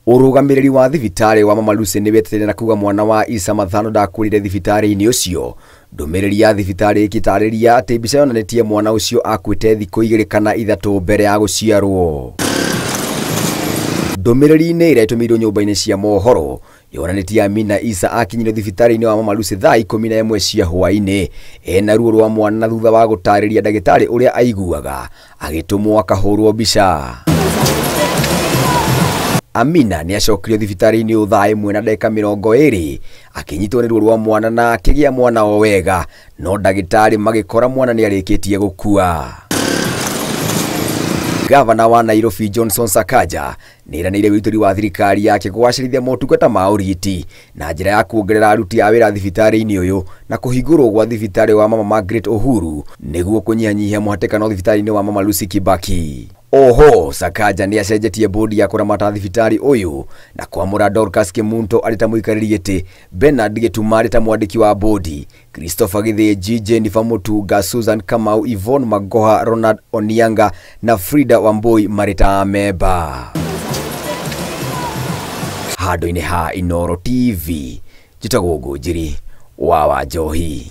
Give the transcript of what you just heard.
Ũrũgamĩrĩri wa thibitarĩ wa Mama Lucy nĩ wetete na kuga mwana wa Issa Mathano ndakuĩrĩire thibitarĩ-inĩ ũcio. Ndũmĩrĩri ya thibitarĩ ĩgĩtarĩria atĩ mbica yonanĩtie mwana ũcio akuĩte thikũ 2 kana 3 mbere ya gũciarwo. Ndũmĩrĩri-inĩ ĩrĩa ĩtũmĩirwo nyũmba-inĩ cia mohoro yonanĩtie Amina Issa akinyire thibitarĩ-inĩ wa Mama Lucy thaa 11 cia hwaĩ-inĩ ena ruo rwa mwana thutha wa gũtarĩria ndagĩtarĩ ũrĩa aiguaga agĩtũmwo akahũrwo mbica. Amina nĩ acokirio thibitarĩ-inĩ ũyũ thaa 1:20 akĩnyitwo nĩ ruo rwa mwana na akĩgĩa mwana o wega, no ndagĩtarĩ magĩkora mwana nĩ arĩkĩtie gũkua. Gavana wa Nairobi Johnson Sakaja nĩeranĩire wĩrutĩri wa thirikari yake kũgacĩrithia motungata ma ũrigiti na njĩra ya kuongerera aruti a wĩra thibitarĩ-inĩ ũyũ na kũhingũrwo gwa thibitarĩ wa Mama Margaret Uhuru nĩguo kũnyihanyihia mũhatĩkano thibitarĩ-inĩ wa Mama Lucy Kibaki. Oho, Sakaja nĩ acenjetie bodi ya kũramata thibitarĩ ũyũ na kwamũra Dorcas Kimunto arĩ ta mũikarĩri gĩtĩ, Bernard Gĩtuma arĩ ta mwandĩki wa bodi, Christopher Gĩthĩnji, Jennifer Mutunga, Susan Kamau, Yvonne Magoha, Ronald Onianga na Frida Wambui marĩ ta amemba. Handũ-inĩ ha Inooro TV, njĩtagwo Ngũnjiri wa Wanjohi.